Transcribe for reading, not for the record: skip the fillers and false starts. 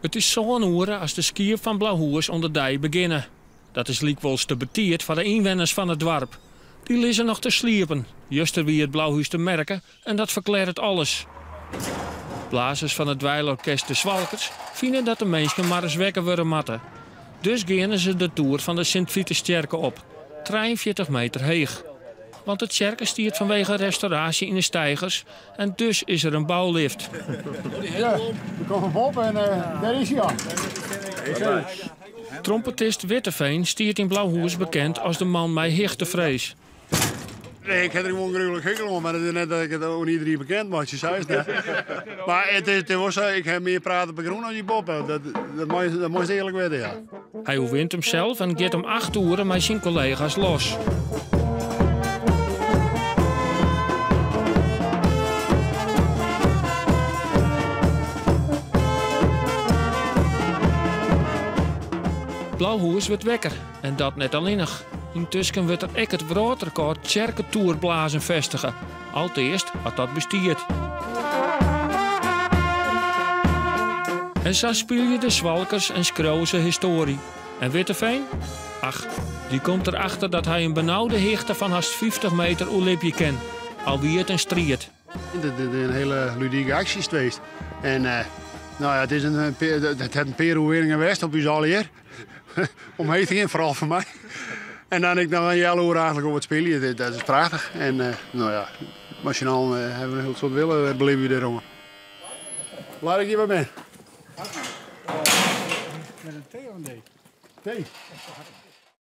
It is sân oere as de skiep fan Blauhûs oan de dei begjinne. Dat is lykwols te betiid foar de ynwenners fan it doarp. Dy lizze noch te sliepen. Juster wie it Blauhúster merke en dat ferklearret alles. Blazers fan it dweilorkest De Swalkers fine dat de minsken mar ris wekker wurde moatte. Dus geane se de toer fan de Sint-Vitustsjerke op, 43 meter heech. Want de tsjerke stiet fanwege restauraasje yn 'e steigers en dus is der in boulift. Ja, we komme op en dêr is hy al. Trompetist Witteveen stiet yn Blauhûs bekend as de man mei hichtefrees. Nee, ik ha der gewoan gruwlik hekel oan, mar it is net dat ik it oan iderien bekend meitsje, sa is it net. Mar it is, it is wol sa, ik ha mear praat op de grûn as hjirboppe. Dat, dat, mei, dat moatst earlik witte, ja. Hy oerwint himsels en giet om acht oere mei syn kollega's los. Blauhûs wurdt wekker en dat net allinnich. Yntusken wurdt der ek it wrâldrekôr tsjerketoerblazen festige. Alteast, at dat bestiet. En sa spylje de Swalkers en skriuwe se histoarje. En Witteveen? Ach, dy komt derachter dat hy in benaude hichte fan hast 50 meter oerlibje kin. Al wie it in striid. Dit is in hiele ludike aksje geweest. En no ja, it is in, it hat in pear oerwinningen west op ús allegear. Omheech te gean, foaral foar my. En dan ek noch in healoere eigentlik op it spyljen. Dat is prachtich. En no ja, mei syn allen hawwe we in hiel soad wille, belibje we dêroan. Laat ik hjir wer bin. Met een T of een D? T.